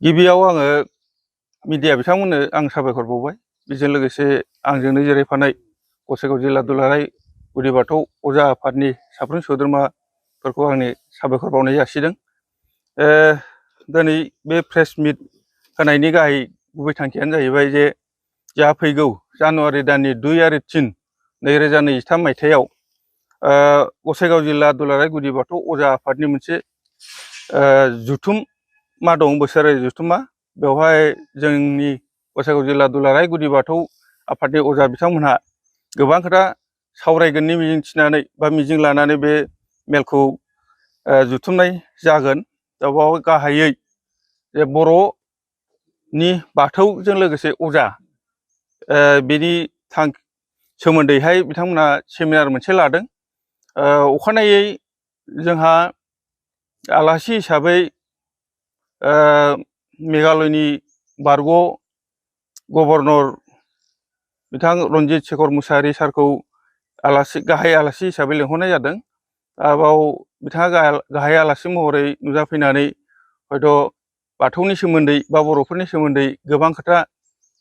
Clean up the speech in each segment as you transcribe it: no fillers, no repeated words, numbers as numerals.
गिबियाव आङो मिडिया बिथांमोननो आं साबायखर बावबाय। बेजों लोगोसे आंजोंनो जिरायफानाय गसाइगाव जिल्ला दुलाराय गुदि बाथौ अजा आफादनि साफ्रोम सोद्रोमाफोरखौ आंनि साबायखर बावनाय जासिदों। दिनै बे प्रेस मिट होनायनि गाहाय गुबै थांखियानो जाहैबाय जे जा फैगौ जानुवारि दाननि 2 आरो 3 2023 मायथाइयाव गसाइगाव जिल्ला दुलाराय गुदि बाथौ अजा आफादनि मोनसे जुथुमा दं, बोसोरारि जुथुमा। बेवहाय जोंनि गसाइगाव जिल्ला दुलाराय गुदि बाथौ आफादनि अजा बिथांमोनहा गोबां खोथा सावरायगोननि मिजिं थिनानै बा मिजिं लानानै बे मेलखौ जुथुमनाय जागोन। दा बेयाव गाहायै जे बर'नि बाथौजों लोगोसे अजा बेनि सोमोन्दैहाय बिथांमोनहा सेमिनार मोनसे लादों। अखानायै जोंहा आलासि हिसाबै मेघालयनि बारग' गभर्नर बिथां रन्जित शेखर मुसाहारि सारखौ गाहाय आलासि हिसाबै लिंहरनाय जादों। बाव बिथाङा गाहाय आलासि महरै नुजाफैनानै हयथ' बाथौनि सोमोन्दै बा बर'फोरनि सोमोन्दै गोबां खोथा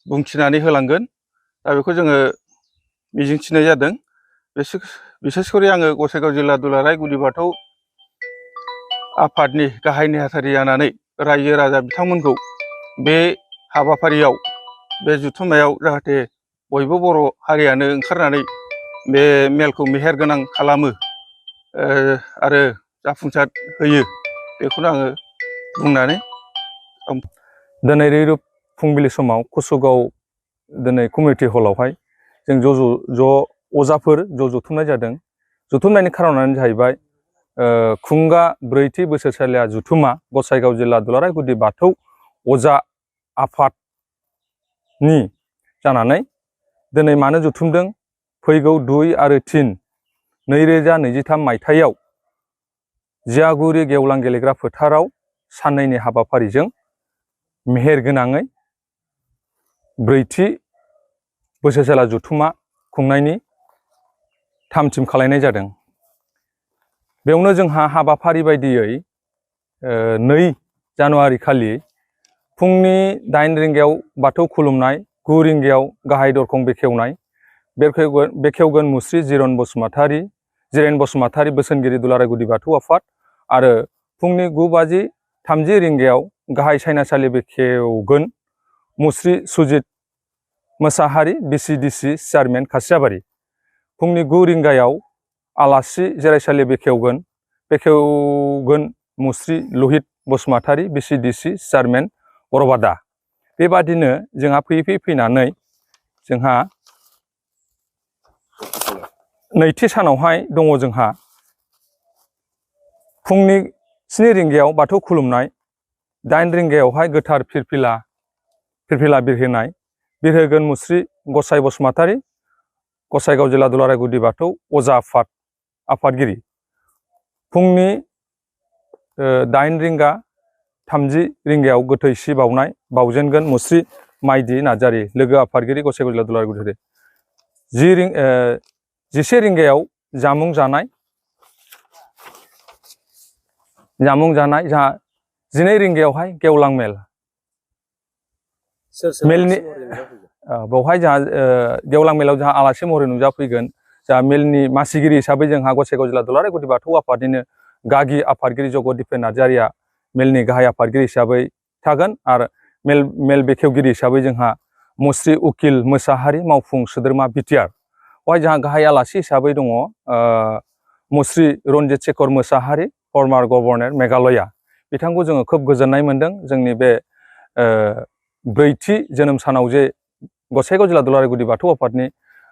बुंथिनानै होलांगोन। दा बेखौ जोङो मिजिंथिनाय जादों। बिसेसकरि आङो गसाइगाव जिल्ला दुलाराय गुदि बाथौ आफादनि गाहाय नेहाथारि जानानै रायजो राजा बिथांमोनखौ बे हाबाफारियाव, बे जुथुमायाव जाहाथे बयबो बर' हारियानो ओंखारनानै बे मेलखौ मेहेर गोनां खालामो आरो जाफुंसार होयो, बेखौनो आङो बुंनानै दिनै रैरुब फुंबिलि समाव कुसुगाव दिनै कमिउनिटि हलावहाय जों ज' अजाफोर जथुमनाय जादों। जुथुमनायनि खारनानो जाहैबाय खुंगा 4थि बोसोरसालिया जुथुमा गसाइगाव जिल्ला दुलाराय गुदि बाथौ अजा आफादनि जानानै दिनै मानो जुथुमदों? फैगौ 2 आरो 3 2023 मायथाइयाव जियागुरि गेवलां गेलेग्रा फोथाराव साननैनि हाबाफारिजों मेहेर गोनाङै 4थि बोसोरसालिया जुथुमा खुंनायनि थामथिम खालायनाय जादों। बेयावनो जोंहा हाबाफारि बायदियै 2 जानुवारि खालि फुंनि 8 रिंगायाव बाथौ खुलुमनाय, 9 रिंगायाव गाहाय दरखं बेखेवनाय, बेखेवगोन मुस्रि जिरेन बसुमतारी बोसोनगिरि दुलाराय गुदि बाथौ आफाद। आरो फुंनि 9:30 रिंगायाव गाहाय सायनासालि बेखेवगोन मुस्रि सुजित मोसाहारि BCDC चेयारमेन खासियाबारि। फुंनि 9 रिंगायाव आलासि जिरायसालि बेखेवगोन मुस्रि लहित बसुमतारी BCDC चेयारमेन बरबादा। बेबादिनो जोंहा फैनानै जोंहा नैथि सानावहाय दङ जोंहा फुंनि 7 रिंगायाव बाथौ खुलुमनाय, 8 रिंगायावहाय गोथार फिरफिला बिरहोगोन मुस्रि गसाइ बसुमतारी, गसाइगाव जिल्ला दुलाराय गुदि बाथौ अजा आफादगिरि। फुंनि 8:30 रिंगायाव गोथै सि बावजेनगोन मुस्रि माइदि नार्जारि, लोगो आफादगिरि गसाइगाव जिल्ला दुलाराय गुदि। 11 रिंगायाव जामुं जानाय जोंहा 12 रिंगायावहाय गेवलां मेलनि बेवहाय जोंहा गेवलां मेलाव जोंहा आलासि महरै नुजाफैगोन। जोंहा मेलनि मासिगिरि हिसाबै जोंहा गसाइगाव जिल्ला दुलाराय गुदि बाथौ आफादनिनो गागि आफादगिरि जगत दिपेन नार्जारिया मेलनि गाहाय आफादगिरि हिसाबै थागोन। आरो मेल बेखेवगिरि हिसाबै जोंहा मुस्रि उकिल मोसाहारि मावफुं सोद्रोमा BTR। बेवहाय जोंहा गाहाय आलासि हिसाबै दङ मुस्रि रन्जित शेखर मुसाहारि, फर्मार गभर्नर मेघालया। बिथांखौ जोङो खोब गोजोननाय मोनदों। जोंनि बे 4थि जोनोम सानाव जे गसाइगाव जिल्ला दुलाराय गुदि बाथौ आफादनि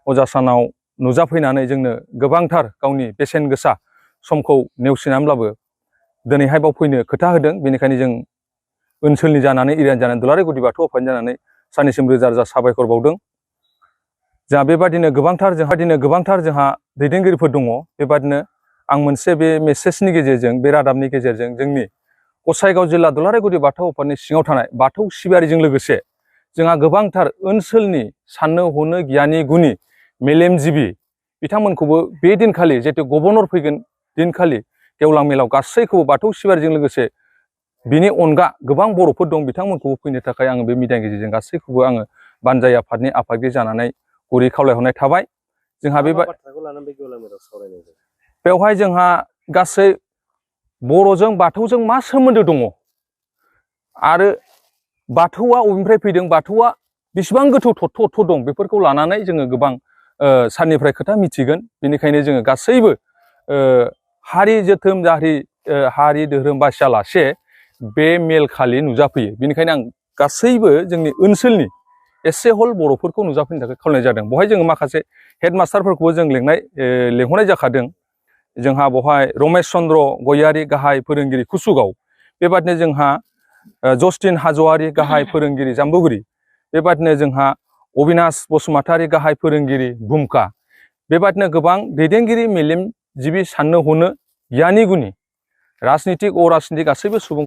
अजा सानाव नुजाफैनानै जोंनो गोबांथार गावनि बेसेन गोसा समखौ नेवसिनानैब्लाबो दिनैहाय बाव फैनो खोथा होदों। बेनिखायनो जों ओनसोलनि जानानै, एरियानि जानानै, दुलाराय गुदि बाथौ आफादनि जानानै सानैसिम रोजा रोजा साबायखर बावदों। जोंहा बेबादिनो गोबांथार जोंहा दैदेनगिरिफोर दङ। बेबादिनो आं मोनसे बे मेसेजनि गेजेरजों, बे रादाबनि गेजेरजों जोंनि गसाइगाव जिल्ला दुलाराय गुदि बाथौ आफादनि सिङाव थानाय बाथौ सिबियारिजों लोगोसे जोंहा गोबांथार ओनसोलनि साननो हनो गियानि गुनि मेलेमजिबि बिथांमोनखौबो बे दिनखालि जिहेतु गभर्नर फैगोन दिनखालि गेवलां मेलाव गासैखौबो बाथौ सिबियारिजों लोगोसे बिनि अनगा गोबां बर'फोर दं बिथांमोनखौबो फैनो थाखाय आङो बे मिडियानि गेजेरजों गासैखौबो आङो बानजाय आफादनि आफादगिरि जानानै गुरै खावलायहरनाय थाबाय। जोंहा बे बाथ्राखौ लानानै बे गेवलां मेलाव सावरायनाय जायो? बेवहाय जोंहा गासै बर'जों बाथौजों मा सोमोन्दो दङ आरो बाथौआ अबेनिफ्राय फैदों, बाथौआ बेसेबां गोथौ थत्थ' दं, बेफोरखौ लानानै जोङो गोबां सारनिफ्राय खोथा मिथिगोन। बेनिखायनो जोङो गासैबो हारि जोथोम हारि धोरोम बासियालासे बे मेल खालि नुजाफैयो। बेनिखायनो आं गासैबो जोंनि ओनसोलनि एसे हल बर'फोरखौ नुजाफैनो थाखाय खावलायनाय जादों। बेवहाय जोङो माखासे हेडमास्टारफोरखौबो जों लेंहरनाय जाखादों। जोंहा बेवहाय रमेश चन्द्र गयारि गाहाय फोरोंगिरि कुसुगाव, बेबादिनो जोंहा जस्टिन हाज'वारि गाहाय फोरोंगिरि जाम्बुगुरि, बेबादिनो जोंहा अबिनाश बसुमतारी गाहाय फोरोंगिरि भुमखा, बेबादिनो गोबां दैदेनगिरि मेलेमजिबि साननो हनो गियानि गुनि राजनितिक अराजनितिक गासैबो सुबुं